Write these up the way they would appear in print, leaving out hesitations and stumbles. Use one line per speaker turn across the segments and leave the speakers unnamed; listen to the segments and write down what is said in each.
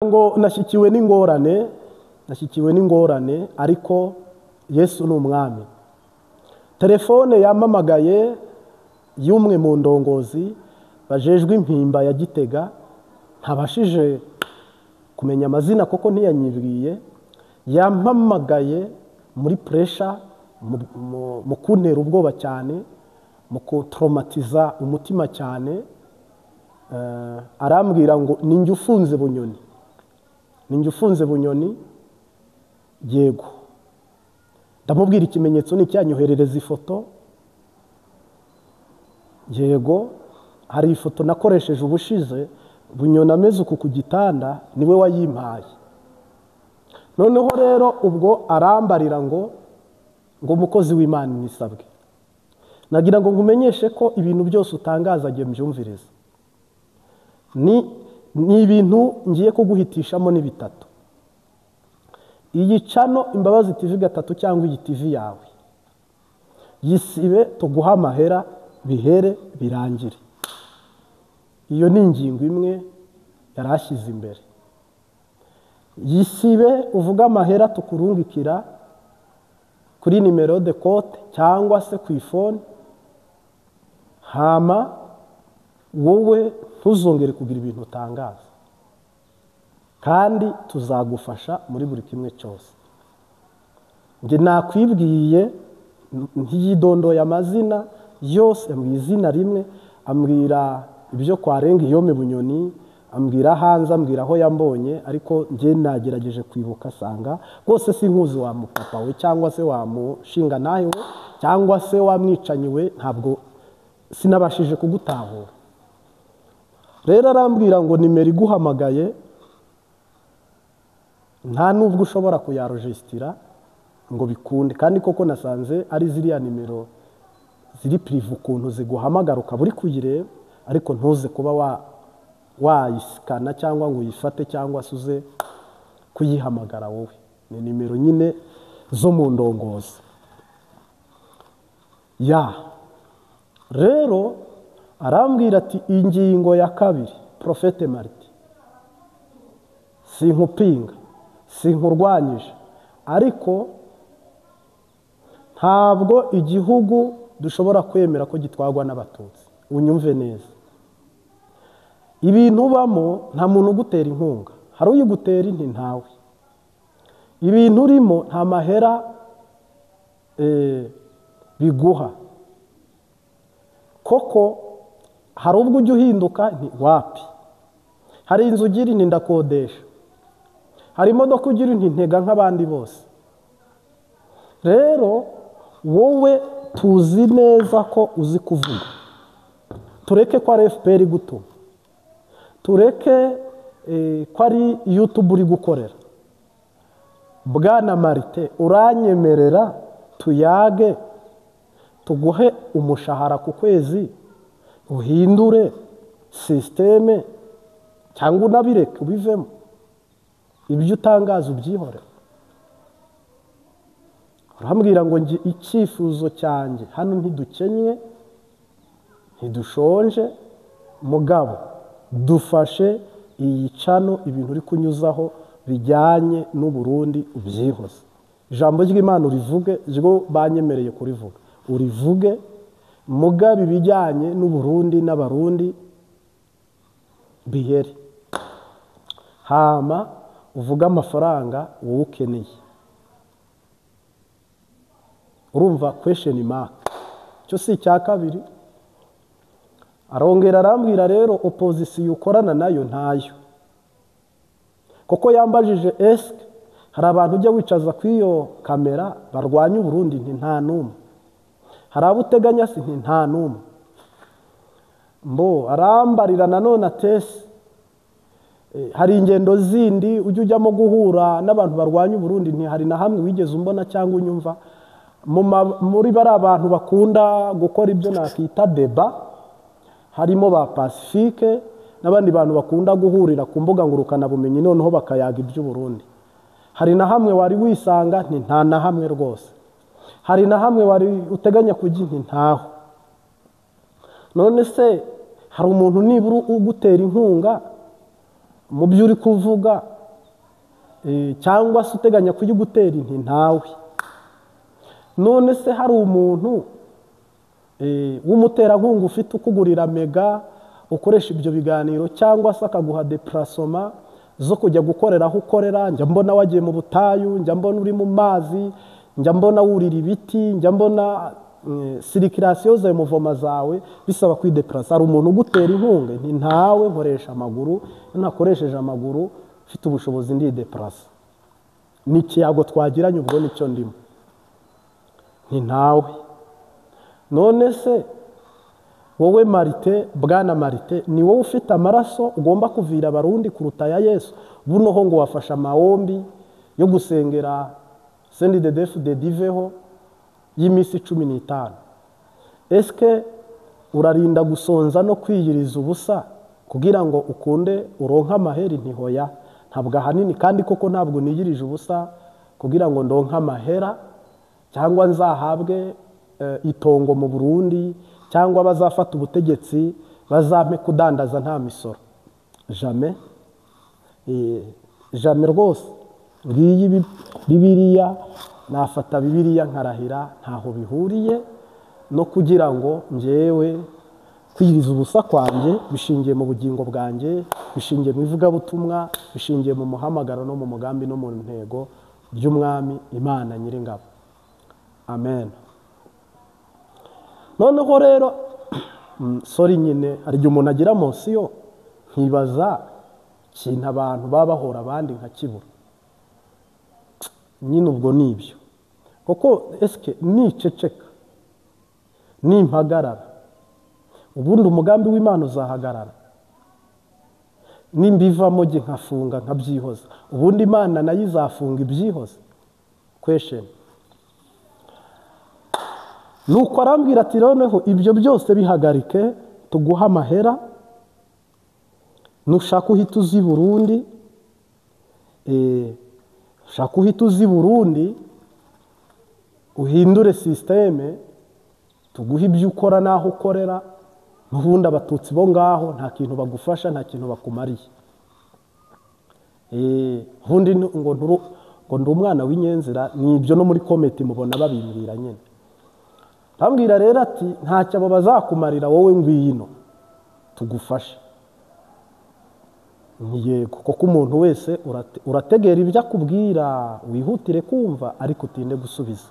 Ngo nashyikiwe n'ingorane, nashyikiwe n'ingorane, ariko Yesu ni umwami. Telefone yampamagaye y'umwe mu ndongozi bajejwe impimba ya Gitega, ntabashije kumenya amazina kuko ntiyanyibwiye. Yampamagaye muri pressure, mu kuntera ubwoba cyane, mu kutraumatiza umutima cyane. Arambwira ngo ninjye ufunze Bunyoni, ninjye ufunze Bunyoni. Yego, ndamubwira ikimenyetso ni icyanyoherereza ifoto. Yego, hari ifoto nakoresheje ubushize Bunyoni ameze uku ku gitanda, niwe wayimpaye. Noneho rero ubwo arambarira ngo umukozi w'Imana nisabwe, nagira ngo nkumenyeshe ko ibintu byose utangaza agiye mbyumviriza. Ni ibintu ngiye kuguhitishamo ni bitatu. Iyi channel Imbabazi TV 3 cyangwa iyi TV yawe yisibe, tuguha amahera bihere birangire. Iyo ni ingingo imwe yarashyize imbere. Yisibe uvuga amahera tukurungikira kuri nimero de cote cyangwa se ku iphone, hama wowe ntuzongere kugira ibintu utangaza, kandi tuzagufasha muri buri kimwe cyose. Nge nakwibwiye, ntiyidondoye amazina yose, ambwira izina rimwe, ambwira ibyo kwarenga iyo Bunyoni, ambwira hanze, ambwira aho yambonye, ariko nge nagerageje kwibuka sanga rwose sinkuzi wa mupapa we cyangwa se wa mushinga nawe we cyangwa se wa mwicanyi we, ntabwo sinabashije kugutahura. Rero arambwira ngo nimero iguhamagaye nta nubwo ushobora kuyaregisitira ngo bikunde, kandi koko nasanze ari ziriya nimero ziri prive ukuntu ziguhamagara ukaba uri kuyireba, ariko ntuze kuba wayisikana cyangwa ngo uyifate cyangwa se uze kuyihamagara wowe. Ni nimero nyine zo mu ndongozi. Ya rero arambwira ati ingingo ya kabiri, Prophète Martin, sinkupinga, sinkurwanyije, ariko ntabwo igihugu dushobora kwemera ko gitwagwa n'abatutsi. Unyumve neza, ibintu ubamo nta muntu ugutera inkunga, hari uyigutera inti ntawe. Ibintu urimo nta mahera biguha, koko hari ubwo ujya uhinduka nti wapi. Hari inzu ugira nti ndakodesha, hari imodoka ugira nti ntega nk'abandi bose. Rero wowe tuzi neza ko uzi kuvuga, tureke ko ari FPR gutuma, tureke ko ari YouTube uri gukorera. Bwana Martin, uranyemerera tuyage, tuguhe umushahara ku kwezi, uhindure systeme cyangwa unabireke ubivemo, ibyo utangaza ubyihore. Urambwira ngo ngi icyifuzo cyanjye hano ntidukenye, ntidushonje, mugabo dufashe iyi channel ibintu uri kunyuzaho bijyanye n'u Burundi ubyihoze. Ijambo ry'Imana urivuge, ryo banyemereye kurivuga, urivuge, mugabe ibijyanye n'u Burundi n'abarundi bihere, hama uvuga amafaranga wowe ukeneye. Urumva question mark cyo si icya kabiri. Arongera arambwira rero opposition ukorana nayo ntayo, kuko yambajije eske hari abantu ujya wicaza ku iyo kamera barwanya Burundi, nti nta numwe. Hari abo uteganya si, nti nta numwe. Mbo arambarira nanone atese hari ingendo zindi ujya ujyamo guhura n'abantu barwanya Burundi, nti hari na hamwe wigeze umbona cyangwa unyumva muri bari abantu bakunda gukora ibyo nakita deba, harimo ba Pacifique n'abandi bantu bakunda guhurira ku mbuga ngurukana bumenyi noneho bakayaga iby'u Burundi. Hari na hamwe wari wisanga, nti nta na hamwe rwose. Hari na hamwe wari uteganya kujya, nti ntaho. None se hari umuntu nibura ugutera inkunga mu byo uri kuvuga Cyangwa se uteganya kuyigutera? Nti ntawe. None se hari umuntu w'umuterankunga ufite ukugurira mega ukoresha ibyo biganiro, cyangwa se akaguha déplacement zo kujya gukorera aho ukorera? Njya mbona wagiye mu butayu, njya mbona uri mu mazi, njya mbona wurira ibiti, njya mbona circulation zawe, mouvement zawe bisaba kwidéplaça. Hari umuntu ugutera inkunga? Nti ntawe, nkoresha amaguru. Iyo ntakoresheje amaguru, mfite ubushobozi, ndidéplaça. Ni ikiyago twagiranye, ubwo nicyo ndimo. Nti ntawe. None se wowe Marite, bwana Marite, ni wowe ufite amaraso ugomba kuvira Abarundi kuruta ya Yesu? Bunoho ngo wafashe amawombi yo gusengera CNDD-FDD iveho y'iminsi 15. Eske urarinda gusonza no kwiyiriza ubusa kugira ngo ukunde uronke amaheri? Ntihoya, ntabwo ahanini, kandi koko ntabwo niyirije ubusa kugira ngo ndonke amahera, cyangwa nzahabwe itongo mu Burundi, cyangwa bazafata ubutegetsi bazampe kudandaza nta misoro. Jamais, jamais rwose. Ngiyi Bibiliya, nafata Bibiliya nkarahira, ntaho bihuriye no kugira ngo njyewe kwiyiriza ubusa kwanjye. Bishingiye mu bugingo bwanjye, bishingiye mu ivugabutumwa, bishingiye mu muhamagaro no mu mugambi no mu ntego by'Umwami Imana Nyiringabo. Amen. Noneho rero, sorry nyine, hari igihe umuntu agira émotion, nkibaza ikintu abantu baba bahora abandi nkakibura nyine. Ubwo ni ibyo kuko esike niceceka, nimpagarara, ubundi umugambi w'Imana uzahagarara? Nimbivamo jye nkafunga nkabyihoza, ubundi Imana nayo izafunga ibyihoza? Question. Nuko arambwira ati: "Noneho ibyo byose bihagarike, tuguhe amahera, nushaka uhita uzi Burundi, ushaka uhita uzi Burundi uhindure système, tuguhe ibyo ukora n'aho ukorera. N'ubundi Abatutsi bo ngaho nta kintu bagufasha, nta kintu bakumariye." Ubundi ngo ndi umwana w'inyenzira, ni ibyo no muri comment mubona babimbwira nyine. Arambwira rero ati: "Ntacyo abo bazakumarira, wowe ngwino tugufashe." Ni yego kuko umuntu wese urategera ibyo akubwira, wihutire kumva ariko utinde gusubiza.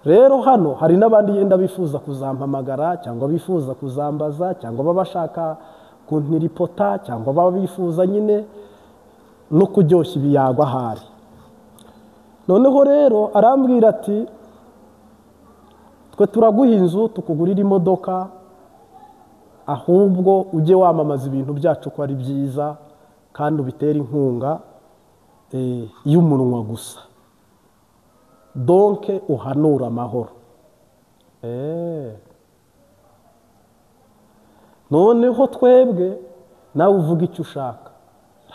Rero hano hari n'abandi yenda bifuza kuzampamagara, cyangwa bifuza kuzambaza, cyangwa baba bashaka kuntiripota, cyangwa baba bifuza nyine no kuryoshya ibiyago ahari. Noneho rero arambwira ati: "Twe turaguha inzu, tukugurira imodoka, ahubwo ujye wamamaza ibintu byacu ko ari byiza, kandi ubitere inkunga y'umunwa gusa, donc uhanura amahoro." Noneho twebwe nawe uvuga icyo ushaka.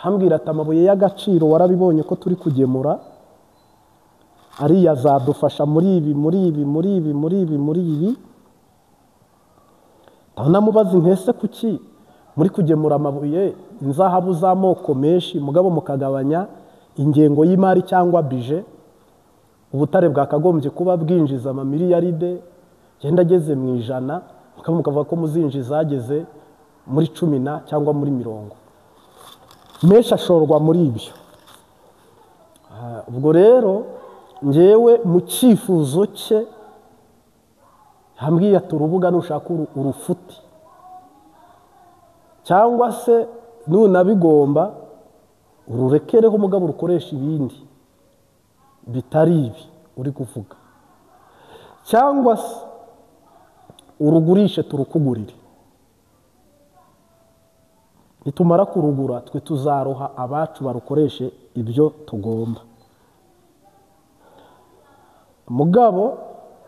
Arambwira ati: "Amabuye y'agaciro warabibonye ko turi kugemura, ariya azadufasha muri ibi, muri ibi, muri ibi, muri ibi, muri ibi." Namubaza intese: "Kuki muri kugemura amabuye, inzahabu z'amoko menshi, mugabo mukagabanya ingengo y'imari cyangwa budget? Ubutare bwakagombye kuba bwinjiza amamiliyaride genda ageze mu 100, mukaba mukavuga ko muzinjiza ageze muri 10 na cyangwa muri 30, menshi ashorwa muri ibyo." Ubwo rero ngewe mu cyifuzo cye yambwiye ati: "Urubuga nushaka urufuti, cyangwa se nunabigomba ururekereho, umugabo urukoresha ibindi bitari ibi uri kuvuga, cyangwa se urugurishe turukugurire. Nitumara kurugura, twe tuzaroha abacu barukoreshe ibyo tugomba." Mugabo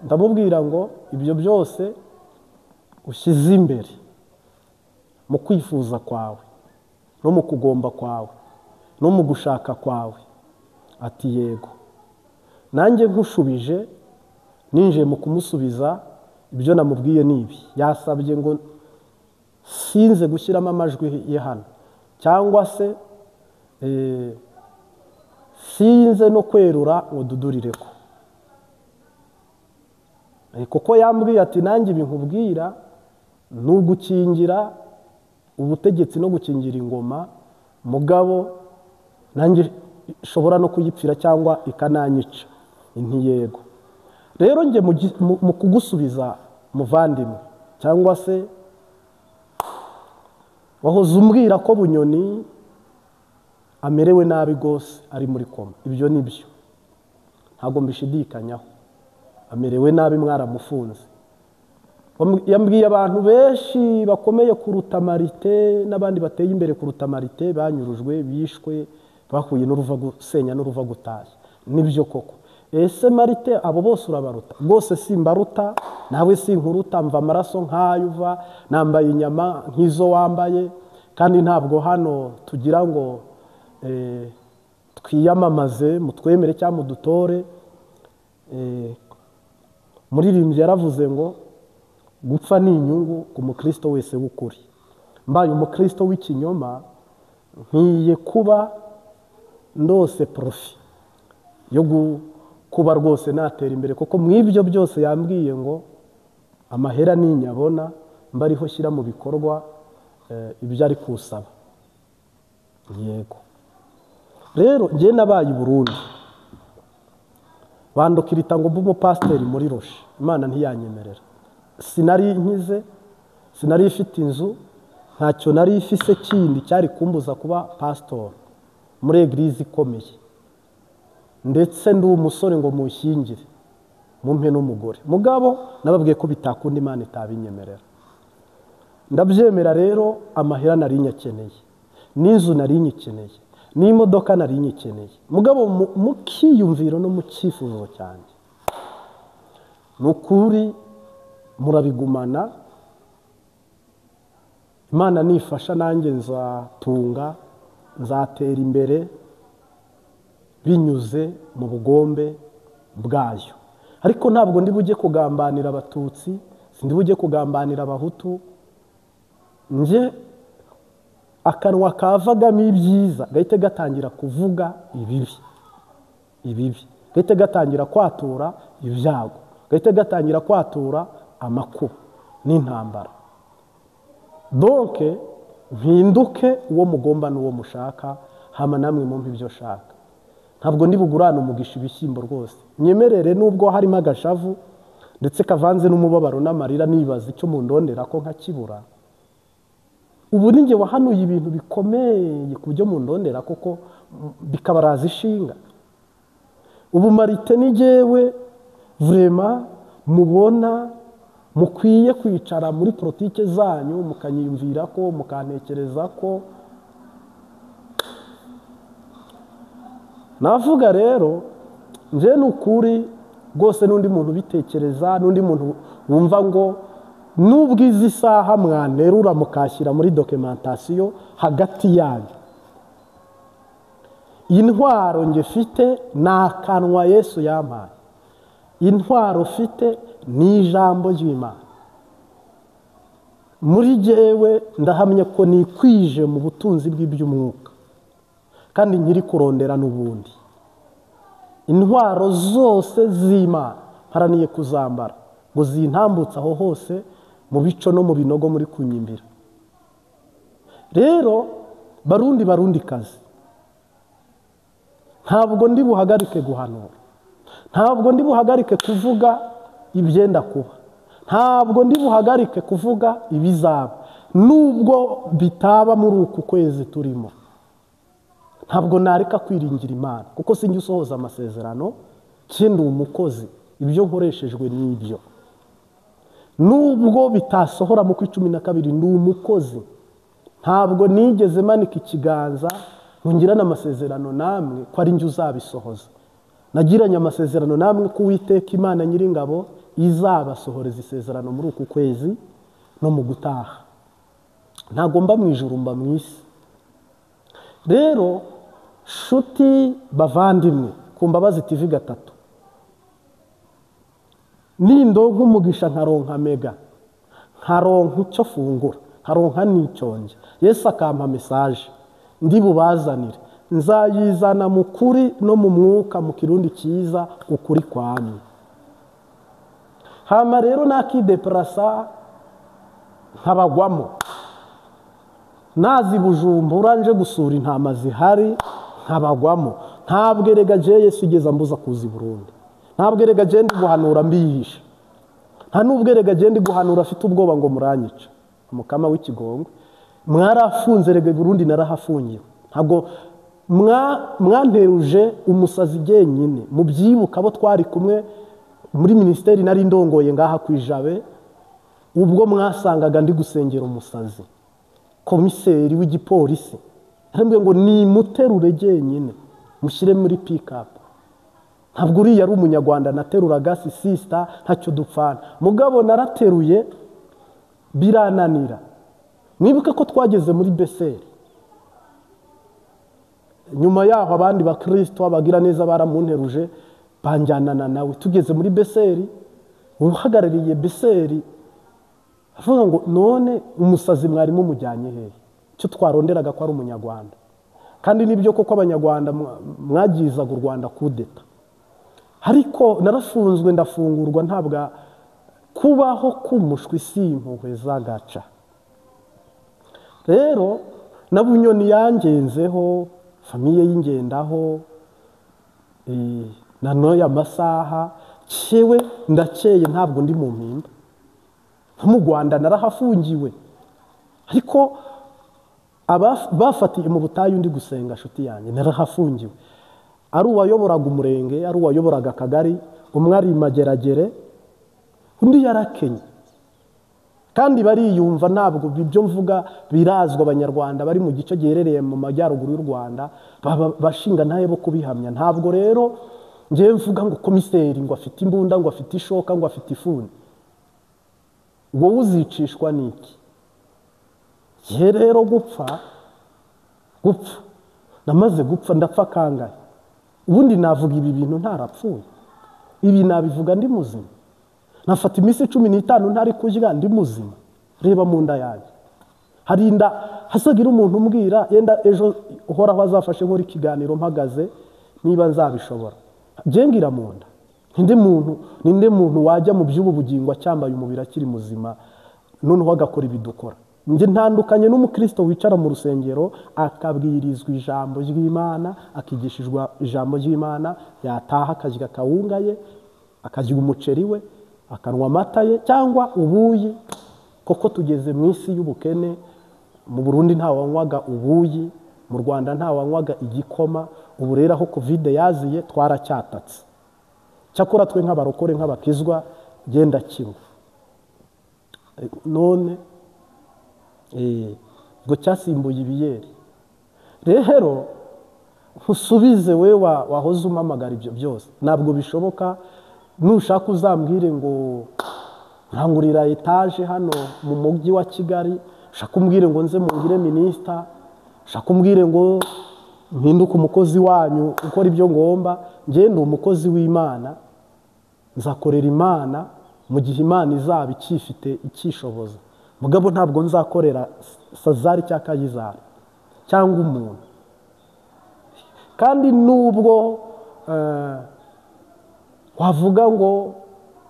ndamubwira ngo: "Ibyo byose ushyize imbere mu kwifuza kwawe no mu kugomba kwawe no mu gushaka kwawe," ati: "Yego." Nanjye nkushubije, ninjiye mu kumusubiza, ibyo namubwiye ni ibi. Yasabye ngo sinze gushyiramo amajwi ye hano, cyangwa se Sinze no kwerura ngo dudurire ko, kuko yambwiye ati nanjye ibi nkubwira ni ugukingira ubutegetsi no gukingira ingoma, mugabo nanjye ishobora no kuyipfira cyangwa ikananyica. Nti yego. Rero njye mu kugusubiza muvandimwe, cyangwa se wahoze umbwira ko Bunyoni amerewe nabi gose ari muri koma, ibyo nibyo ntabwo mbishidikanyaho, amerewe nabi mwaramufunze. Yambwiye abantu benshi bakomeye kuruta Marite n'abandi bateye imbere kuruta Marite banyurujwe, bishwe, bahuye n'uruva gusenya n'uruva gutashya. Nibyo koko. Ese Marite abo bose urabaruta? Rwose simbaruta, nawe sinkuruta, mva amaraso nkayo uva, nambaye inyama nk'izo wambaye, kandi ntabwo hano tugira ngo twiyamamaze mutwemere cyangwa mudutore. Muririmbyi yaravuze ngo gupfa ni inyungu ku mukristo wese w'ukuri. Mbaye umukristo w'ikinyoma nkwiye kuba ndose profi yo kuba rwose natera imbere, kuko mw'ibyo byose yambwiye ngo amahera ninyabona mbariho shyira mu bikorwa ibyo ari kusaba. Yego. Rero njye nabaye i Burundi, bandukirita ngo mbe umupasiteri muri Roche, Imana ntiyanyemerera. Sinari nkize, sinari ifite inzu, ntacyo nari ifise kindi cyari kumbuza kuba pastor muri eglise ikomeye, ndetse ndi umusore ngo mushyingire mumpe n'umugore. Mugabo nababwiye ko bitakunda, Imana itabinyemerera. Ndabyemera rero, amahera nari nyakeneye, n'inzu nari nyikeneye, n'imodoka nari nyikeneye, mugabo mu kiyumviro no mu cyifuzo cyanjye ni ukuri murabigumana. Imana nifasha nanjye nzatunga, nzatera imbere binyuze mu bugombe bwayo. Ariko ntabwo ndi bujye kugambanira abatutsi, sindi bujye kugambanira abahutu. Nje akanwa kavagamo ibyiza gahite gatangira kuvuga ibibi, ibibi gahite gatangira kwatura ibyago, gahite gatangira kwatura amakuba n'intambara. Donc mpinduke uwo mugomba n'uwo mushaka, hama namwe mumpe ibyo shaka. Ntabwo ndi bugurane umugisha ibishyimbo rwose, nyemerere nubwo harimo agashavu ndetse kavanze n'umubabaro n'amarira, nibaza icyo mundondera ko nkakibura. Ubu ninjye wahanuye ibintu bikomeye ku byo mundondera koko bikabaraza ishinga. Ubu Marite ni jyewe vraiment mubona mukwiye kwicara muri politike zanyu mukanyiyumvira ko mukantekereza ko. Navuga rero nje nukuri rwose n'undi muntu bitekereza, n'undi muntu wumva ngo nubwo izi saha mwanerura mukashyira muri documentation hagati yanyu, intwaro nge mfite ni akanwa Yesu yampaye, intwaro mfite ni ijambo ry'Imana. Muri jyewe ndahamya ko nikwije mu butunzi bw'iby'umwuka, kandi nkiri kurondera n'ubundi. Intwaro zose z'Imana mparaniye kuzambara ngo zintambutse aho hose mu bico no mu binogo muri kunyimbira. Rero Barundi Barundi kazi, ntabwo ndi buhagarike guhanura, ntabwo ndi buhagarike kuvuga ibyenda kuba, ntabwo ndi buhagarike kuvuga ibizaba, nubwo bitaba muri uku kwezi turimo. Ntabwo nareka kwiringira Imana, kuko sinjye usohoza amasezerano, kindi umukozi, ibyo nkoreshejwe n'ibyo. Nubwo bitasohora mu 12 ndi umukozi, ntabwo nigeze manika ikiganza ngirana amasezerano namwe ko ari njye uzabisohoza. Nagiranye amasezerano namwe ko Uwiteka Imana Nyiringabo izabasohoreza isezerano muri uku kwezi no mu gutaha. Ntabwo mba mu ijuru, mba mu isi. Rero shuti bavandimwe ku Mbabazi TV 3, nindonka umugisha nkaronka mega, nkaronka icyo fungura, nkaronka n'icyonje, Yesu akampa message ndi bubazanire, Nzayizana mu kuri no mu mwuka, mu kirundi cyiza, ukuri kwamye. Hama rero nakideprasa nkabagwamo, nazi Bujumbura nje gusura intama zihari nkabagwamo. Ntabwo erega je Yesu igeze ambuza kuza i Burundi, ntabwo erega je ndi guhanura mbihisha, nta nubwo erega je ndi guhanura afite ubwoba ngo muranyica. Umukama w'ikigongwe mwarafunze erega i Burundi narahafungiwe, ntabwo mwanteruje umusazi jyenyine. Mubyibuka abo twari kumwe muri minisiteri nari ndongoye ngaha ku Ijabe, ubwo mwasangaga ndi gusengera umusazi komiseri w'igipolisi yarambwiye ngo nimuterure jyenyine mushyire muri pick-up. Ntabwo uriya ari umunyarwanda nateruraga, si sister, ntacyo dupfana. Mugabo narateruye birananira. Mwibuke ko twageze muri Beseri, nyuma yaho abandi bakristo abagira neza baramunteruje banjyanana nawe. Tugeze muri Beseri, uhagarariye Beseri avuga ngo none umusazi mwarimu mujyanye hehe? Icyo twaronderaga ko ari umunyarwanda. Kandi nibyo koko abanyarwanda mwagizaga u Rwanda kudeta. Ariko narafunzwe ndafungurwa, ntabwo kubaho kumushwi si impuhwe z'agaca. Rero na Bunyoni yangenzeho, famiye y'ingendaho, na noya masaha cyewe ndakeye, ntabwo ndi mu mpimba. Nko mu Rwanda narahafungiwe, ariko bafatiye mu butayu ndi gusenga nshuti yanjye, narahafungiwe. Ari uwayoboraga umurenge, ari uwayoboraga akagari, umwe ari Mageragere, undi yarakenye. Kandi bariyumva, ntabwo ibyo mvuga birazwa abanyarwanda bari mu gice giherereye mu majyaruguru y'u Rwanda, bashinga ntaye bo kubihamya. Ntabwo rero ngiye mvuga ngo komiseri ngo afite imbunda, ngo afite ishoka, ngo afite ifuni. Wowe uzicishwa n'iki? Ye rero gupfa namaze gupfa, ndapfa kangahe? Ubundi navuga ibi bintu ntarapfuye, ibi nabivuga ndi muzima. Nafata iminsi 15 ntari kurya ndi muzima. Reba mu nda yanjye hari inda, hasagira umuntu umbwira yenda ejo uhoraho azafashe nkora ikiganiro mpagaze niba nzabishobora. Ngira mu nda ninde muntu wajya mu by'ubu bugingo acyambaye umubiri akiri muzima noneho agakora ibidukora? Njye ntandukanye n'umukristo wicara mu rusengero akabwirizwa ijambo ry'Imana, akigishijwa ijambo ry'Imana, yataha akajya akawunga ye, akajya umuceri we, akanwa amata ye cyangwa ubuyi. Koko tugeze mu isi y'ubukene. Mu Burundi nta wanywaga ubuyi, mu Rwanda nta wanywaga igikoma. Ubu rero aho Covid yaziye twaracyatatse. Cyakora twe nk'abarokore nk'abakizwa genda kimwe. None ngo cyasimbuye ibiyeri. Rero nkusubize we wahoze umamagara ibyo byose, ntabwo bishoboka. Nushaka uzambwire ngo nkangurira etaje hano mu mujyi wa Kigali, ushaka umbwire ngo nze mungire minisita, ushaka umbwire ngo mpinduke umukozi wanyu ukora ibyo ngomba. Njye ndi umukozi w'Imana, nzakorera Imana mu gihe Imana izaba ikifite ikishoboza. Mugabo ntabwo nzakorera Sazari cya Kayizari cyangwa umuntu. Kandi nubwo wavuga ngo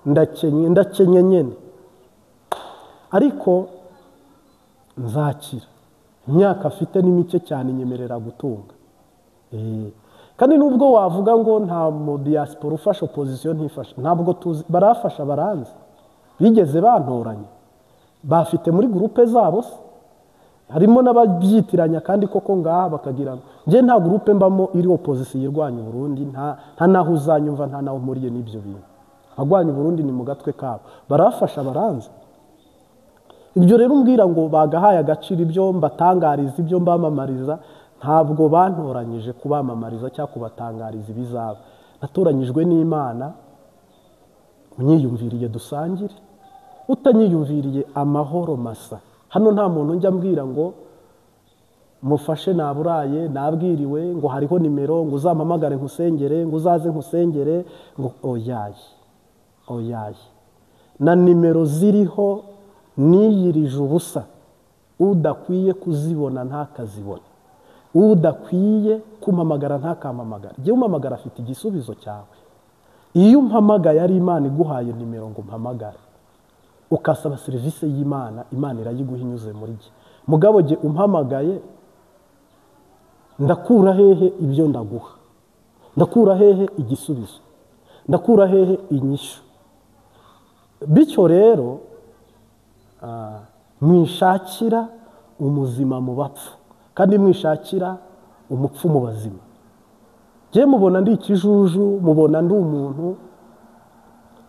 ndakenye, ndakenye nyene, ariko nzakira. Imyaka afite ni mike cyane nyemerera gutunga. Kandi nubwo wavuga ngo nta mu diaspora ufasha opposition ntifasha, ntabwo tuzi barafasha, baranze bigeze bantoranye, bafite muri groupe zabo se harimo n'ababyitiranya. Kandi koko ngaha bakagira ngo nje nta groupe mbamo iri opposition irwanya Burundi, nta naho uzanyumva, nta naho mpuriye n'ibyo bintu. Abagwanya Burundi ni mu gatwe kabo, barafasha baranze. Ibyo rero umbwira ngo bagahaye agaciro ibyo mbatangariza, ibyo mbamamariza, ntabwo bantoranyije kubamamariza cyangwa kubatangariza ibizaba. Natoranyijwe n'Imana, unyiyumviriye dusangire, utanyiyumviriye amahoro masa. Hano nta muntu njya mbwira ngo mufashe naburaye nabwiriwe ngo hariho nimero ngo uzampamagare nkusengere, ngo uzaze nkusengere, ngo oyaye oyaye. Na nimero ziriho niyirije ubusa, udakwiye kuzibona ntakazibona. Udakwiye kumpamagara ntakampamagara. Jye umpamagara afite igisubizo cyawe. Iyo umpamagaye ari Imana iguhaye nimero ngo umpamagare, ukasaba serivisi y'Imana, Imana irayiguha inyuze muri jye. Mugabo jye umpamagaye ndakura hehe ibyo ndaguha? Ndakura hehe igisubizo? Ndakura hehe inyishu? Bityo rero mwishakira umuzima mu bapfu, kandi mwishakira umupfu mu bazima. Jye mubona ndi ikijuju, mubona ndi umuntu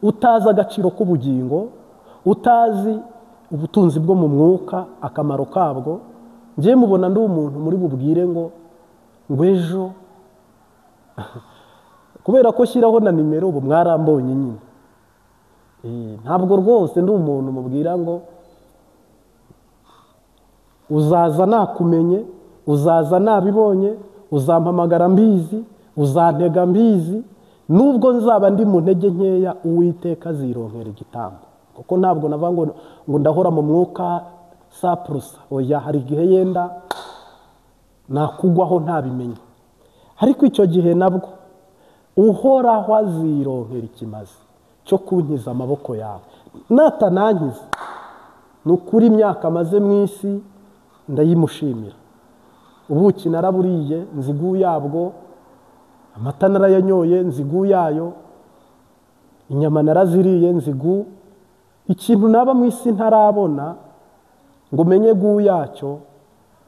utazi agaciro k'ubugingo, utazi ubutunzi bwo mu mwuka akamaro kabwo. Jye mubona ndi umuntu muri bubwire ngo ejo, kubera ko shyiraho na nimero ubu mwarambonye nyine. Ntabwo rwose ndi umuntu mubwira ngo uzaza nakumenye, uzaza nabibonye, uzampamagara mbizi, uzantega mbizi. Nubwo nzaba ndi mu ntege nkeya, Uwiteka azironkera igitambo. Kuko ntabwo navuga ngo ndahora mu mwuka saprusa. Oya, hari igihe yenda nakugwaho ntabimenye. Ariko icyo gihe nabwo Uhoraho azironkera ikimazi cyo kunkiza amaboko yawe. Natanankiza, ni ukuri imyaka maze mu isi ndayimushimira. Ubuki naraburiye nzigu yabwo, amata narayanyoye nzigu yayo, inyama naraziriye nzigu. Ikintu naba mu isi ntarabona ngo menye gu yacyo,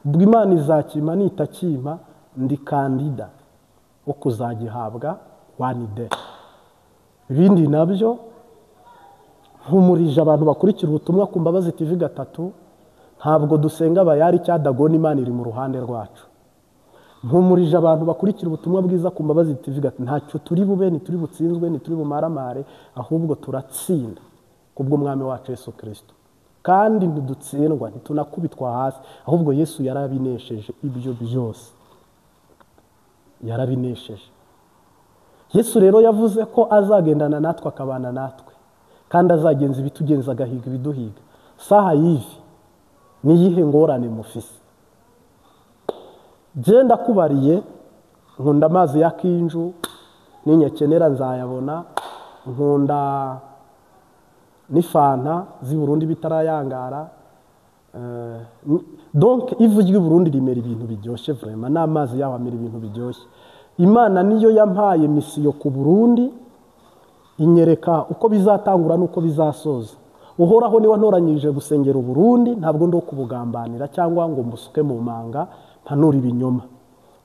ubwo Imana izakima nitakima, ndi kandida wo kuzagihabwa one day. Ibindi nabyo nkumurije abantu bakurikira ubutumwa ku Mbabazi TV 3, ntabwo dusenga bayari cyadagona, Imana iri mu ruhande rwacu. Nkumurije abantu bakurikira ubutumwa bwiza ku Mbabazi TV 3, ntacyo turi bube, ntituri butsinzwe, ntituri bumaramare, ahubwo turatsinda kubwo Mwami wacu Yesu Kristo. Kandi ntidutsindwa, ntitunakubitwa hasi, ahubwo Yesu yarabinesheje ibyo byose. Yarabinesheje. Yesu rero yavuze ko azagendana natwe akabana natwe, kandi azagenza ibitugenza agahiga ibiduhiga. Saha yivi niyihe ngorane mufise? Genda kubariye, nkunda amazi ya Kinju, ninyakenera nzayabona, nkunda n'ifanta z'i Burundi bitarayangara. Donc ivu ry'i Burundi rimera ibintu biryoshye vraiment, n'amazi yaho amera ibintu biryoshye. Imana niyo yampaye misiyo ku Burundi, inyereka uko bizatangura n'uko bizasoza. Uhoraho niwe ntoranyije gusengera Burundi, ntabwo ndo kubugambanira cyangwa ngo mbusuke mu manga mpanura ibinyoma.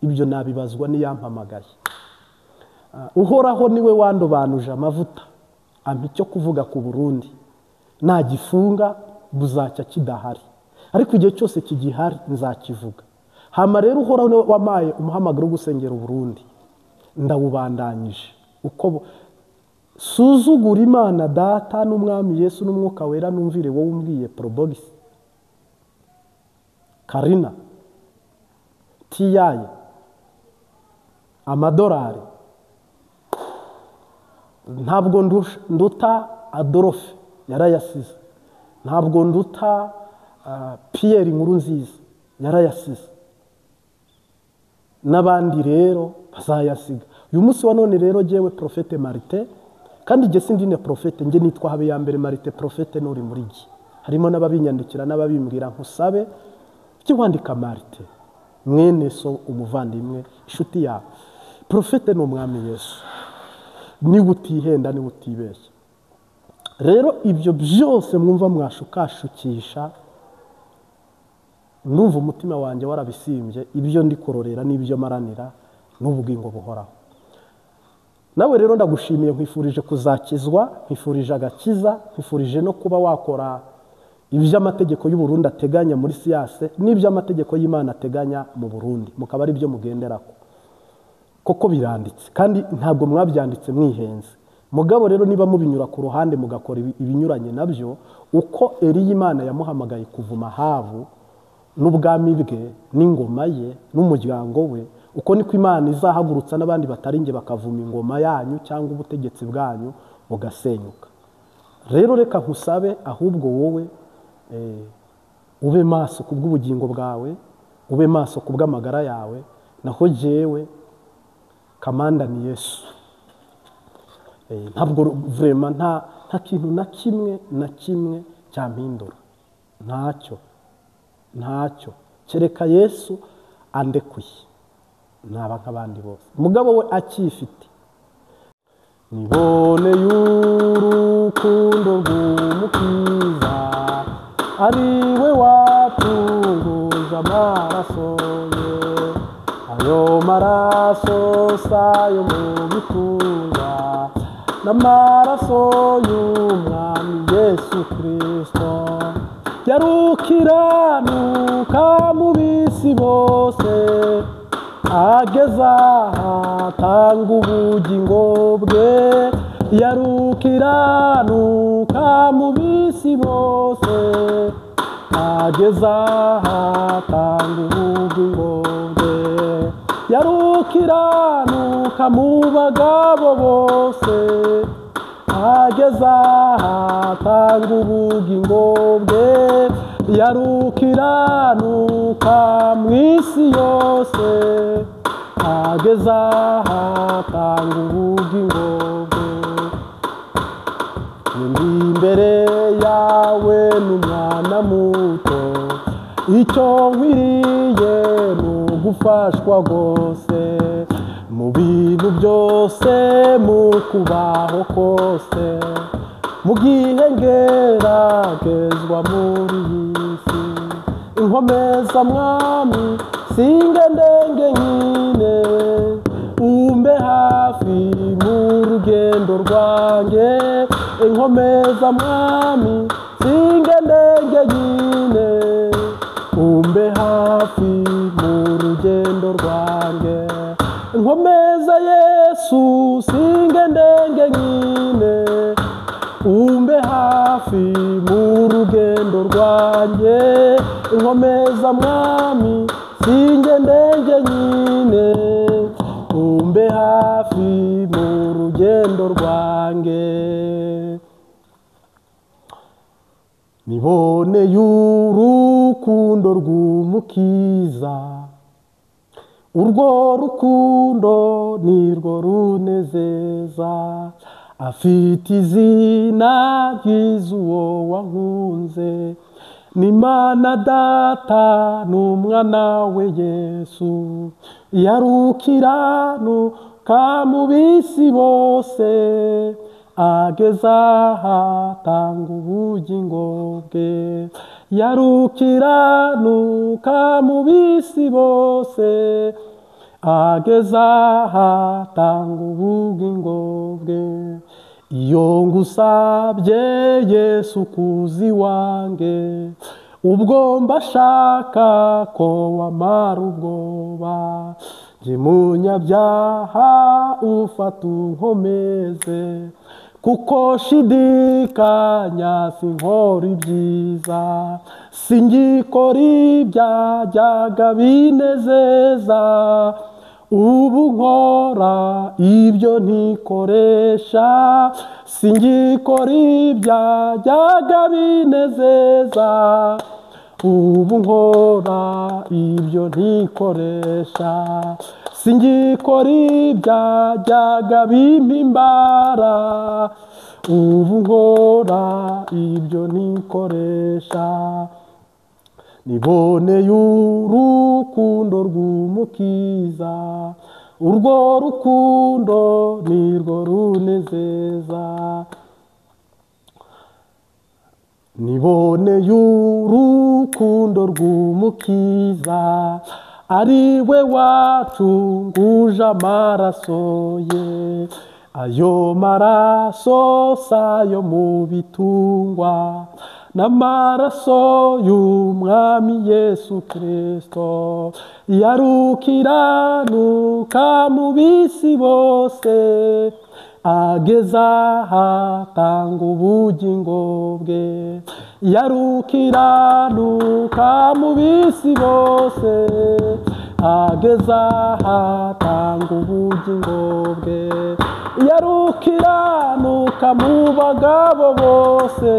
Ibyo nabibazwa niyampamagaye. Uhoraho niwe wandobanuje amavuta, ampa icyo kuvuga ku Burundi. Nagifunga buzacya kidahari, ariko igihe cyose kigihari nzakivuga. Hama rero Uhoraho niwe wamaye umuhamagaro wo gusengera Burundi, ndawubandanyije. Uko suzugura Imana Data n'Umwami Yesu n'Umwuka Wera, numvire wowe umbwiye Probox Karina tiyaye amadolari. Ntabwo nduta Adolphe yarayasize, ntabwo nduta Pierre Nkurunziza yarayasize, n'abandi rero bazayasiga. Uyu munsi wa none rero jewe Prophète Martin, kandi jye sindine Prophète, nge nitwa Habiyambere Martin Prophète nuri muri jye. Harimo n'ababinyandikira n'ababimbwira nkusabe ujye wandika Martin mwene so, umuvandimwe, inshuti yawe. Prophète ni Umwami Yesu, niba utihenda, niba utibeshya. Rero ibyo byose mwumva mwashukashukisha, numva umutima wanjye warabisimbye, ibyo ndi kurorera n'ibyo maranira n'ubugingo buhoraho. Nawe rero ndagushimiye, nkwifurije kuzakizwa, nkwifurije agakiza, nkwifurije no kuba wakora iby'amategeko y'u Burundi ateganya muri siyase n'iby'amategeko y'Imana ateganya mu Burundi, mukaba ari byo mugenderako. Koko biranditse, kandi ntabwo mwabyanditse mwihenze. Mugabo rero niba mubinyura ku ruhande mugakora ibinyuranye nabyo, uko Eliya Imana yamuhamagaye kuvuma Ahabu n'ubwami bwe n'ingoma ye n'umuryango we, uko niko Imana izahagurutsa n'abandi batari nge bakavuma ingoma yanyu cyangwa ubutegetsi bwanyu bugasenyuka. Rero reka nkusabe ahubwo wowe ube maso kubw'ubugingo bwawe, Ube maso ku bw'amagara yawe, naho jewe kamanda ni Yesu. Ntabwo vraiment nta kintu na kimwe na kimwe cyampindura, ntacyo, ntacyo, kereka Yesu andekuye naba nk'abandi bose. Mugabo we akifite. Niboneye urukundo rw'Umukiza, ari we watunguje amaraso ye. Ayo maraso si ayo mu bitunga, n'amaraso y'Umwami Yesu Kristo. Yarukiranuka mu bisi bose, ageza ahatanga ubugingo bwe. Yarukiranuka mu bisi bose, ageza ahatanga ubugingo bwe. Yarukiranuka mu bagabo bose, ageza ahatanga ubugingo bwe. Yarukiranuka mu isi yose, ageza ahatanga ubugingo bwe. Ndi imbere yawe n'umwana muto, icyo nkwiriye ni ugufashwa rwose. Mu bintu byose, mu kubaho kose, mu gihe ngeragezwa muri iyi si. Inkomeza Mwami singe ndenge nkine, umbe hafi mu rugendo rwanjye. Inkomeza Mwami singe ndenge nkine, umbe hafi mu rugendo rwanjye. Inkomeza Yesu singe ndenge nkine, umbe hafi mu rugendo rwanjye. Inkomeza Mwami singe ndenge nkine, umbe hafi mu rugendo rwanjye. Niboneye urukundo rw'Umukiza, urwo rukundo nirwo runezeza. Afite izina ryiza uwo wankunze, ni Imana Data n'Umwana we Yesu. Yarukiranuka mu bisi bose, ageza ahatanga ubugingo bwe. Yarukiranuka mu bisi bose, ageza ahatanga ubugingo bwe. Iyo ngusabye Yesu kuzi wange, ubwo mbashaka ko wamara ubwoba. Njye munyabyaha ufata unkomeze, kuko shidikanya sinkora ibyiza. Singikora ibyajyaga binezeza, ubu nkora ibyo ntikoresha. Singikora ibyajyaga binezeza, ubu nkora ibyo ntikoresha. Singikora ibyajyaga bimpimbara, ubu nkora ibyo ntikoresha. Niboneye urukundo rw'Umukiza, urwo rukundo nirwo runezeza. Niboneye urukundo rw'Umukiza, ari we wacunguje amaraso ye. Ayo maraso si ayo mu bitungwa, n'amaraso y'Umwami Yesu Kristo. Yarukiranuka mu bisi bose, ageza ahatanga ubugingo bwe. Yarukiranuka mu bisi bose, ageza ahatanga ubugingo bwe. Yarukiranuka mu bagabo bose,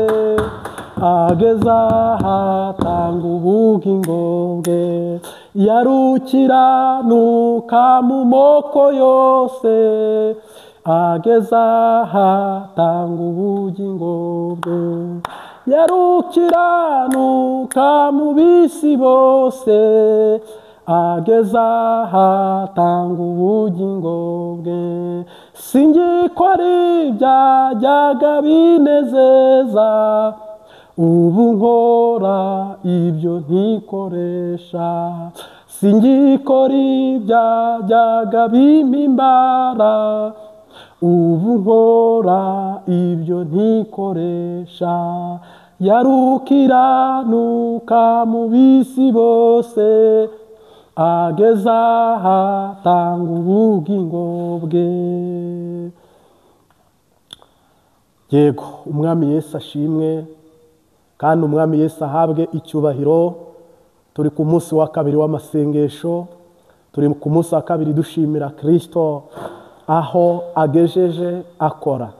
ageza ahatanga ubugingo bwe. Yarukiranuka mu moko yose, ageza ahatanga ubugingo bwe. Yarukiranuka mu bisi bose, ageza ahatanga ubugingo bwe. Singikora ibyajyaga binezeza, ubu nkora ibyo ntikoresha. Singikora ibyajyaga bimpimbara, ubu nkora ibyo ntikoresha. Yarukiranuka mu bisi bose, ageza ahatanga ubugingo bwe. Yego, Umwami Yesu ashimwe kandi Umwami Yesu ahabwe icyubahiro. Turi ku munsi wa kabiri w'amasengesho, turi ku munsi wa kabiri dushimira Kristo aho agejeje akora.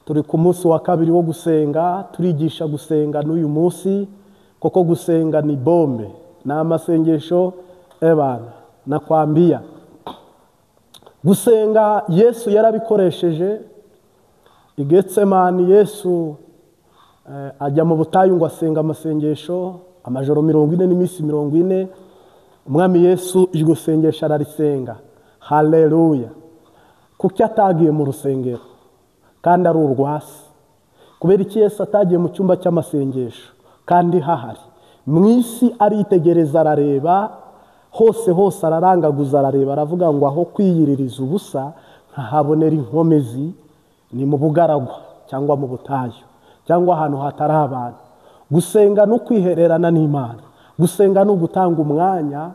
Turi ku munsi wa kabiri wo gusenga, turigisha gusenga n'uyu munsi, koko gusenga ni bombe, ni amasengesho ebana nakwambia. Gusenga Yesu yarabikoresheje. I Getsemani Yesu ajya mu butayu ngo asenga amasengesho amajoro 40 n'iminsi 40. Umwami Yesu iryo sengesho ararisenga. Haleluya! Kuki atagiye mu rusengero kandi ari urwasi? Kubera iki Yesu atagiye mu cyumba cy'amasengesho kandi hahari? Mu isi aritegereza, arareba hose hose, ararangaguza, arareba, aravuga ngo aho kwiyiririza ubusa nkahabonera inkomezi ni mu bugaragwa cyangwa mu butayu cyangwa ahantu hatari abantu. Gusenga no kwihererana n'Imana, gusenga no gutanga umwanya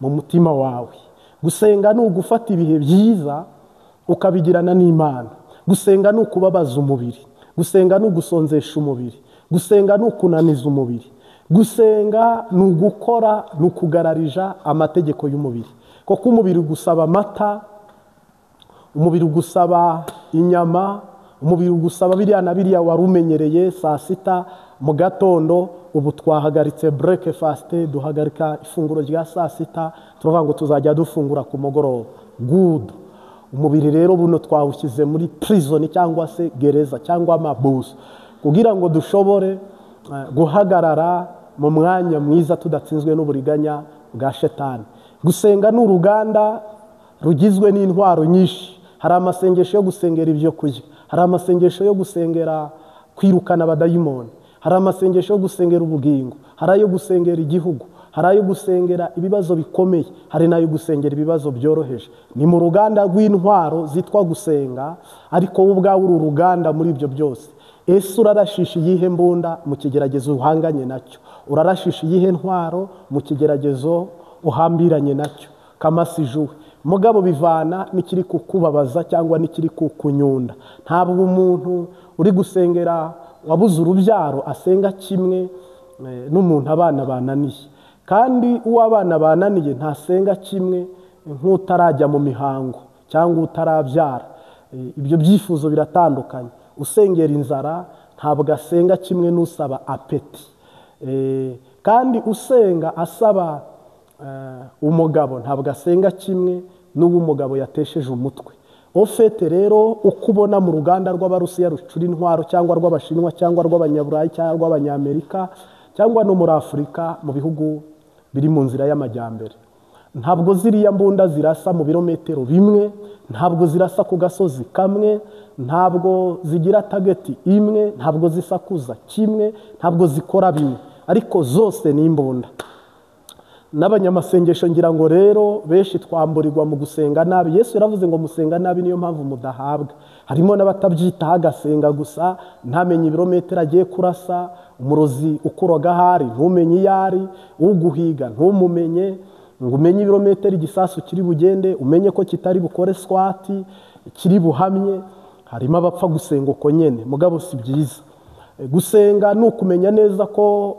mu mutima wawe, gusenga no gufata ibihe byiza ukabigirana n'Imana, gusenga no kubabaza umubiri, gusenga no gusonzesha umubiri, gusenga no kunaniza umubiri, gusenga ni ugukora, ni ukugararija amategeko y'umubiri. Kuko umubiri gusaba amata, umubiri gusaba inyama, umubiri gusaba biriya na biriya wari umenyereye saa sita mu gatondo. Ubu twahagaritse breakfast, duhagarika ifunguro rya saa sita, turavuga ngo tuzajya dufungura ku mugoroba. Good. Umubiri rero buno twawushyize muri prison cyangwa se gereza cyangwa amabuso, kugira ngo dushobore guhagarara mu mwanya mwiza tudatsinzwe n'uburiganya bwa shetani. Gusenga ni uruganda rugizwe n'intwaro nyinshi. Hari amasengesho yo gusengera ibyo kurya, hari amasengesho yo gusengera kwirukana abadayimoni, hari amasengesho yo gusengera ubugingo, hari ayo gusengera igihugu, hari ayo gusengera ibibazo bikomeye, hari n'ayo gusengera ibibazo byoroheje. Ni mu ruganda rw'intwaro zitwa gusenga, ariko wowe ubwawe uri uruganda muri ibyo byose. Ese urarashisha iyihe mbunda mu kigeragezo uhanganye nacyo? Urarashisha iyihe ntwaro mu kigeragezo uhambiranye nacyo? Kamasijuwe mugabo bivana n'ikiri kukubabaza cyangwa n'ikiri kukunyunda. Ntabwo umuntu uri gusengera wabuze urubyaro asenga kimwe n'umuntu abana bananiye, kandi uwo abana bananiye ntasenga kimwe nk'utarajya mu mihango cyangwa utarabyara. Ibyo byifuzo biratandukanye. Usengera inzara ntabwo asenga kimwe n'usaba apeti, kandi usenga asaba umugabo ntabwo asenga kimwe n'uwo umugabo yatesheje umutwe. Ofete rero uko ubona mu ruganda rw'Abarusiya rucura intwaro cyangwa rw'Abashinwa cyangwa rw'Abanyaburayi cyangwa rw'Abanyamerika cyangwa no muri Afurika mu bihugu biri mu nzira y'amajyambere, ntabwo ziriya mbunda zirasa mu birometero bimwe, ntabwo zirasa ku gasozi kamwe, ntabwo zigira tageti imwe, ntabwo zisakuza kimwe, ntabwo zikora bimwe, ariko zose ni imbunda. N'abanyamasengesho ngira ngo rero benshi twamburirwa mu gusenga nabi. Yesu yaravuze ngo musenga nabi niyo mpamvu mudahabwa. Harimo n'abatabyitaho agasenga gusa, ntamenye ibirometero agiye kurasa, umurozi ukuroga ahari ntumenye iyo ari, uguhiga ntumumenye, ngo umenye ibirometero igisasu kiri bugende, umenye ko kitari bukore swati, kiri buhamye. Harimo abapfa gusenga uko nyene, mugabo si byiza. Gusenga ni ukumenya neza ko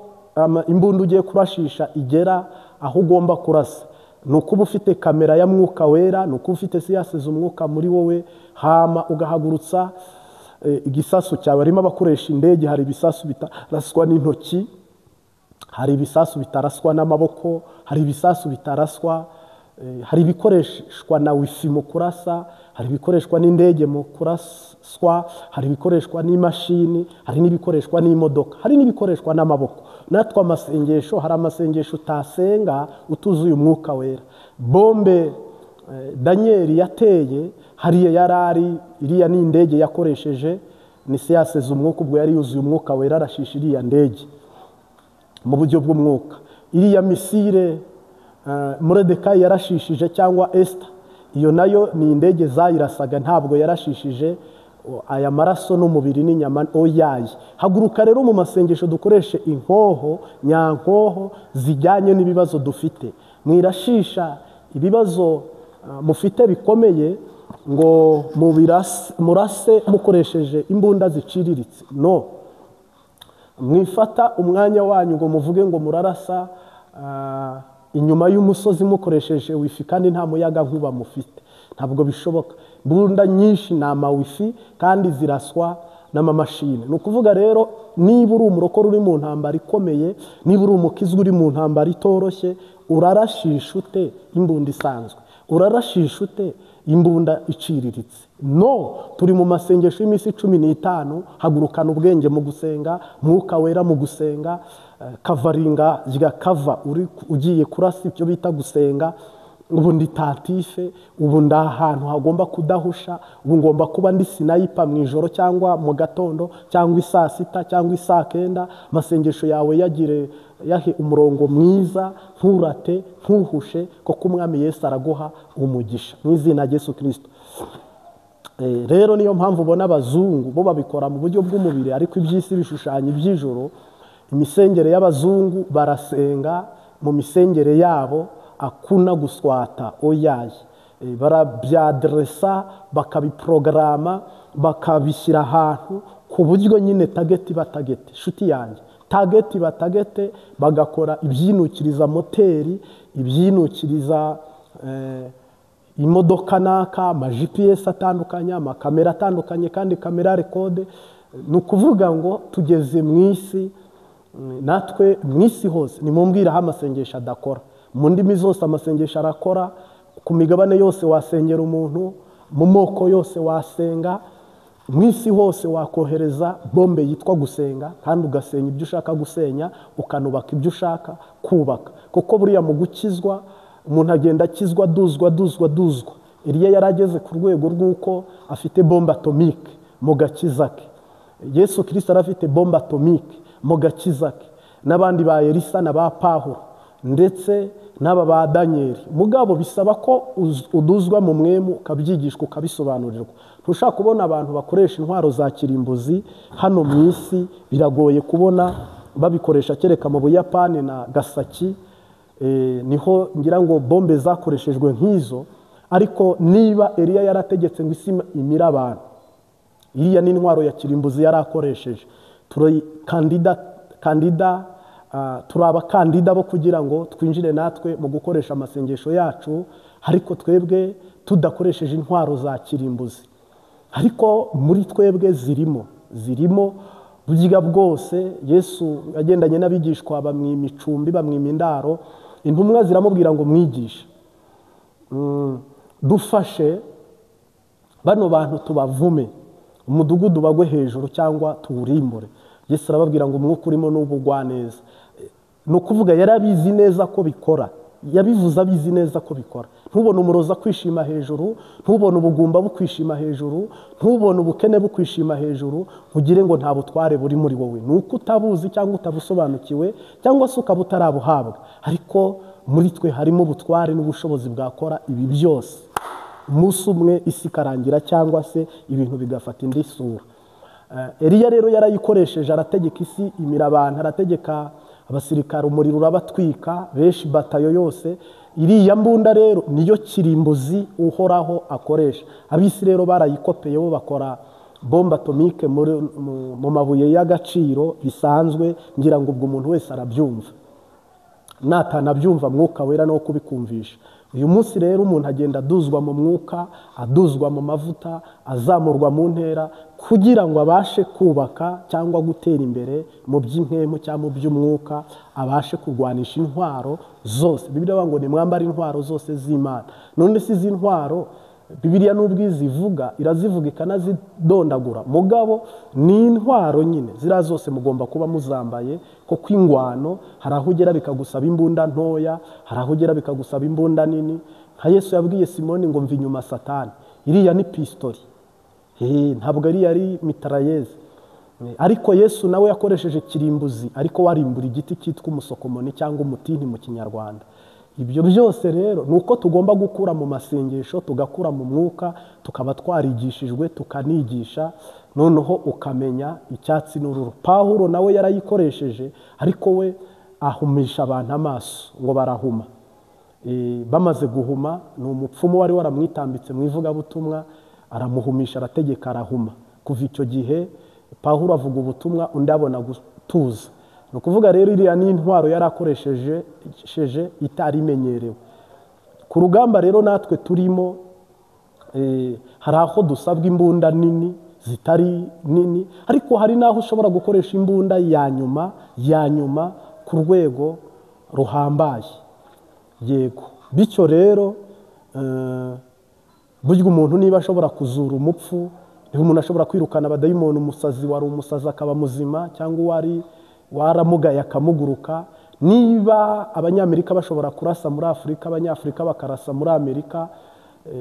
imbunda ugiye kurashisha igera aho ugomba kurasa. Ni ukuba ufite kamera ya mwuka wera, ni ukuba ufite siyasi z'umwuka muri wowe, hama ugahagurutsa igisasu cyawe. Harimo abakoresha indege, hari ibisasu bitaraswa n'intoki, Hari ibisasu bitaraswa n'amaboko, hari ibisasu bitaraswa, hari ibikoreshwa na wifi mu kurasa, hari ibikoreshwa n'indege mu kuraswa, hari ibikoreshwa n'imashini, hari n'ibikoreshwa n'imodoka, hari n'ibikoreshwa n'amaboko. Natwe amasengesho, hari amasengesho utasenga utuzuye umwuka wera. Bombe Daniel yateye hariya yarari, iriya ni indege yakoresheje, ni se yaseze umwuka, ubwo yari yuzuye umwuka wera arashisha iriya ndege mu buryo bw'umwuka. Iriya misile Moridekayi yarashishije cyangwa Esther, iyo nayo ni indege zayirasaga, ntabwo yarashishije aya maraso n'umubiri n'inyama oyaye. Haguruka rero mu masengesho dukoreshe inkoho nyankoho zijyanye n'ibibazo dufite. Mwirashisha ibibazo mufite bikomeye ngo murase mukoresheje imbunda ziciriritse. No, mwifata umwanya wanyu ngo muvuge ngo murarasa inyuma y'umusozi mukoresheje wifi kandi nta muyaga nkuba mufite. Ntabwo bishoboka. Imbunda nyinshi ni amawifi kandi ziraswa n'amamashini. Ni ukuvuga rero niba uri umurokore uri mu ntambara ikomeye, niba uri umukizwa uri mu ntambara itoroshye, urarashisha ute imbunda isanzwe? Urarashisha ute imbunda iciriritse? No, turi mu masengesho y'iminsi 15. Hagurukana ubwenge mu gusenga, mwuka wera mu gusenga, kavaringa rya kava uri ugiye kurasa ibyo bita gusenga. Ubu ndi tatife, ubu ndi ahantu hagomba kudahusha, ubu ngomba kuba ndi sinayipa mu ijoro cyangwa mu gatondo cyangwa isaa 6 cyangwa isaa 9. Amasengesho yawe yagire yahe umurongo mwiza, nturate, ntuhushe, kuko Umwami Yesu araguha umugisha mu izina rya Yesu Kristo. Rero niyo mpamvu ubona abazungu bo babikora mu buryo bw'umubiri, ariko iby'isi bishushanya iby'ijoro. Imisengere y'abazungu barasenga mu misengere yabo akuna guswata oyaye, barabyadresa bakabiprograma bakabishyira ahantu ku buryo nyine tageti batagete. Shuti yanjye, tageti batagete, bagakora ibyinukiriza moteri, ibyinukiriza imodoka naka, ama GPS atandukanye, amakamera atandukanye, kandi kamera rekode. Ni ukuvuga ngo tugeze mu isi, natwe mu isi hose nimumbwira aho amasengesho adakora. Mu ndimi zose amasengesho arakora, ku migabane yose wasengera umuntu, mu moko yose wasenga, mu isi hose wakohereza bombe yitwa gusenga, kandi ugasenya ibyo ushaka gusenya, ukanubaka ibyo ushaka kubaka. Kuko buriya mu gukizwa umuntu agenda akizwa aduzwa aduzwa aduzwa. Eliya yarageze ku rwego rw'uko afite bombe atomike mu gakiza ke. Yesu Kristo arafite bombe atomike mu gakiza ke, n'abandi ba Elisa na ba Pawulo ndetse n'aba ba Daniel. Mugabo bisaba ko uduzwa mu mwemu, ukabyigishwa, ukabisobanurirwa. Ntushaka kubona abantu bakoresha intwaro za kirimbuzi hano mu isi, biragoye kubona babikoresha kereka mu Buyapani na Gasaki, niho ngira ngo bombe zakoreshejwe nk'izo. Ariko niba Eliya yarategetse ngo isi imire abantu, iriya ni intwaro ya kirimbuzi yarakoresheje. Turi kandida turi abakandida bo kugira ngo twinjire natwe mu gukoresha amasengesho yacu, ariko twebwe tudakoresheje intwaro za kirimbuzi. Ariko muri twebwe zirimo burya bwose. Yesu yagendanye n'abigishwa bamwima icumbi, bamwima indaro, intumwa ziramubwira ngo mwigishe, dufashe bano bantu tubavume, umudugudu bagwe hejuru cyangwa tuwurimbure. Yesu arababwira ngo umwuka urimo n'ubugwaneza. Ni ukuvuga yarabizi neza ko bikora, yabivuze abizi neza ko bikora. Ntubone umuroza kwishima hejuru, ntubone ubugumba bukwishima hejuru, ntubone ubukene bukwishima hejuru, ugire ngo nta butware buri muri wowe. Ni uko utabuzi cyangwa utabusobanukiwe cyangwa se ukaba utarabuhabwa. Ariko muri twe harimo ubutware n'ubushobozi bwakora ibi byose. Umunsi umwe isi ikarangira cyangwa se ibintu bigafata indi sura. Eliya rero yarayikoresheje, arategeka isi imira abantu, arategeka abasirikare umuriro urabatwika benshi, batayo yose. Iriya mbunda rero niyo kirimbuzi Uhoraho akoresha. Abisi rero barayikopeye, bo bakora bombe atomike mu mabuye y'agaciro bisanzwe. Ngira ngo ubwo umuntu wese arabyumva, natanabyumva mwuka wera no kubikumvisha. Uyu munsi rero umuntu agenda aduzwa mu mwuka, aduzwa mu mavuta, azamurwa mu ntera kugira ngo abashe kubaka cyangwa gutera imbere mu by'impemu cyangwa mu by'umwuka, abashe kurwanisha intwaro zose. Bibiliya ivuga ngo nimwambare intwaro zose z'Imana. None si izi ntwaro Bibiliya nubwo izivuga irazivuga ikanazidondagura, mugabo ni intwaro nyine ziriya zose mugomba kuba muzambaye, kuko ingwano hari aho ugera bikagusaba imbunda ntoya, hari aho ugera bikagusaba imbunda nini. Nka Yesu yabwiye Simoni ngo mva inyuma Satani, iriya ni pistori, ntabwo ari yari mitarayeze. Ariko Yesu nawe yakoresheje kirimbuzi, ariko warimbura igiti cyitwa umusokomoni cyangwa umutini mu Kinyarwanda. Ibyo byose rero ni uko tugomba gukura mu masengesho, tugakura mu mwuka, tukaba twarigishijwe tukanigisha, noneho ukamenya icyatsi n'ururu. Pawulo nawe yarayikoresheje, ariko we ahumisha abantu amaso ngo barahuma. Bamaze guhuma, ni umupfumu wari waramwitambitse mu ivugabutumwa, aramuhumisha, arategeka, arahuma. Kuva icyo gihe Pawulo avuga ubutumwa, undi abona gutuza. Ni ukuvuga rero iriya ni intwaro yarakoresheje itari imenyerewe. Ku rugamba rero natwe turimo, hari aho dusabwa imbunda nini zitari nini, ariko hari n'aho ushobora gukoresha imbunda ya nyuma ku rwego ruhambaye. Yego, bityo rero burya umuntu niba ashobora kuzura umupfu, niba umuntu ashobora kwirukana abadayimoni, umusazi wari umusazi akaba muzima, cyangwa uwari waramugaye akamuguruka, niba Abanyamerika bashobora kurasa muri Afurika, Abanyafurika bakarasa muri Amerika,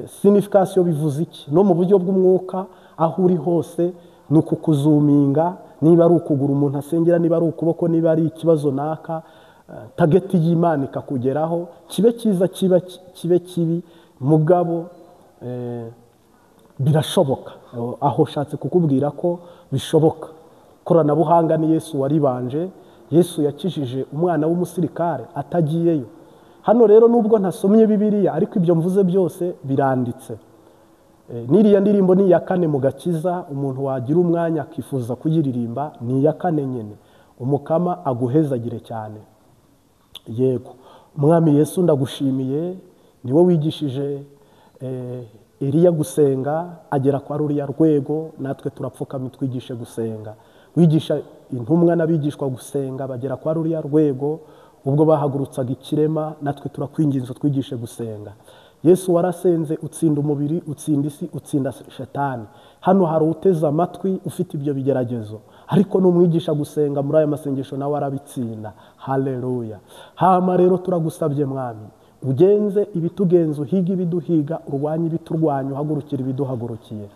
signification bivuze iki? No mu buryo bw'umwuka aho uri hose ni ukukuzuminga, niba ari ukugura umuntu asengera, niba ari ukuboko, niba ari ikibazo naka, tageti y'Imana ikakugeraho, kibe cyiza kibe kibi, mugabo birashoboka. Aho ushatse kukubwira ko bishoboka. Koranabuhanga ni Yesu waribanje. Yesu yakijije umwana w'umusirikare atagiyeyo. Hano rero nubwo ntasomye Bibiliya, ariko ibyo mvuze byose biranditse. N'iriya ndirimbo ni iya kane mu gakiza, umuntu wagira umwanya akifuza kuyiririmba ni iya kane nyine. Umukama aguhezagire cyane. Yego, Mwami Yesu ndagushimiye, niwe wigishije Eliya gusenga agera kwa ruriya rwego, natwe turapfukamye twigishe gusenga. Wigisha intumwa n'abigishwa gusenga bagera kwa ruriya rwego, ubwo bahagurutsaga ikirema, natwe turakwinginze twigishe gusenga. Yesu warasenze utsinda umubiri, utsinda isi, utsinda shetani. Hano hari uteze amatwi ufite ibyo bigeragezo, ariko numwigisha gusenga muri aya masengesho nawe arabitsinda. Haleluya. Hama rero turagusabye Mwami, ugenze ibitugenza, uhiga ibiduhiga, urwanye ibiturwanya, uhagurukira ibiduhagurukiye.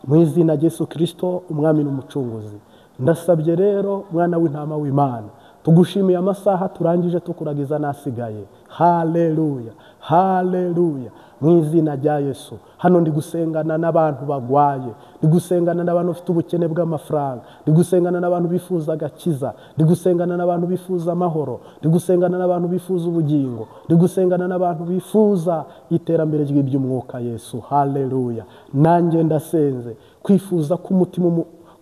Mu izina rya Yesu Kristo Umwami n'Umucunguzi, ndasabye rero mwana w'intama w'Imana, tugushimiye amasaha turangije tukuragiza nasigaye. Haleluya, haleluya. Mu izina rya Yesu, hano ndi gusengana n'abantu bagwaye, ndi gusengana n'abantu bafite ubukene bw'amafaranga, ndi gusengana n'abantu bifuza agakiza, ndi gusengana n'abantu bifuza amahoro, ndi gusengana n'abantu bifuza ubugingo, ndi gusengana n'abantu bifuza iterambere ry'iby'umwuka. Yesu, haleluya. Nanjye ndasenze kwifuza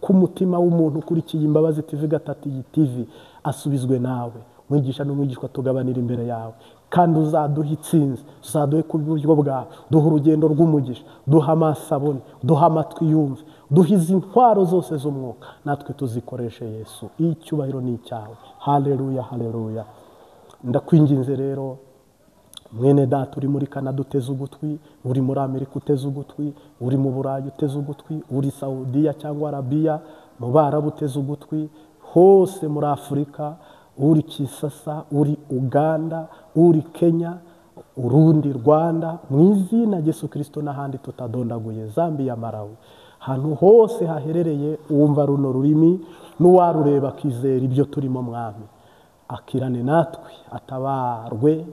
k'umutima w'umuntu ukurikiye Imbabazi TV 3 iyi TV asubizwe nawe. Mwigisha n'umwigishwa tugabanira imbere yawe, kandi uzaduha itsinzi, uzaduhe ku buryo bwawe, duha urugendo rw'umugisha, duha amasabune, duha amatwi yumve, duha izi ntwaro zose z'umwuka, natwe tuzikoreshe. Yesu, icyubahiro ni icyawe. Haleluya, haleluya. Ndakwinginze rero mwene data uri muri Canada uteze ugutwi, uri muri Amerika uteze ugutwi, uri mu Burayi uteze ugutwi, uri Saudiya cyangwa Arabiya, mu Barabu uteze ugutwi, hose muri Afurika, uri Kisasa, uri Uganda, uri Kenya, Urundi, Rwanda, mu izina Yesu Kristo n'ahandi tutadondaguye, Zambia, Malawi, ahantu hose haherereye uwumva runo rurimi n'uwarureba akizera ibyo turimo, Mwami akirane natwe, atabarwe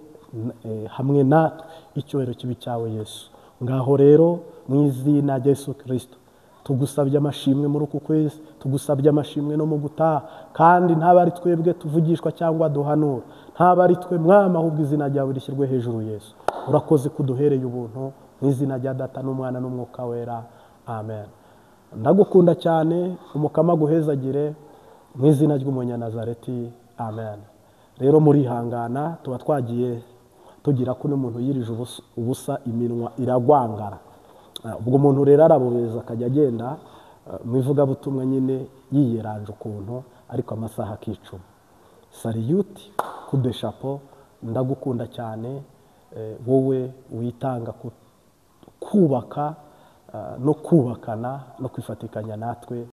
hamwe natwe, icyubahiro kibi cyawe Yesu. Ngaho rero mu izina Yesu Kristo tugusabye amashimwe muri uku kwezi, tugusabye amashimwe no mu gutaha, kandi ntaba ari twebwe tuvugishwa cyangwa duhanura, ntaba ari twe Mwami, ahubwo izina ryawe rishyirwe hejuru. Yesu, urakoze kuduhereye ubuntu, mu izina rya Data n'Umwana n'Umwuka Wera, amen. Ndagukunda cyane, umukama aguhezagire mu izina ry'Umunyanazareti, amen. Rero murihangana, tuba twagiye Tugira ko n'umuntu yirije ubusa iminwa iragwangara. Ubwo umuntu rero arabobeza akajya agenda mu ivugabutumwa nyine yiyeranje ukuntu, ariko amasaha akicuma. Salute kude chapeau, ndagukunda cyane, wowe witanga kubaka no kubakana no kwifatikanya natwe.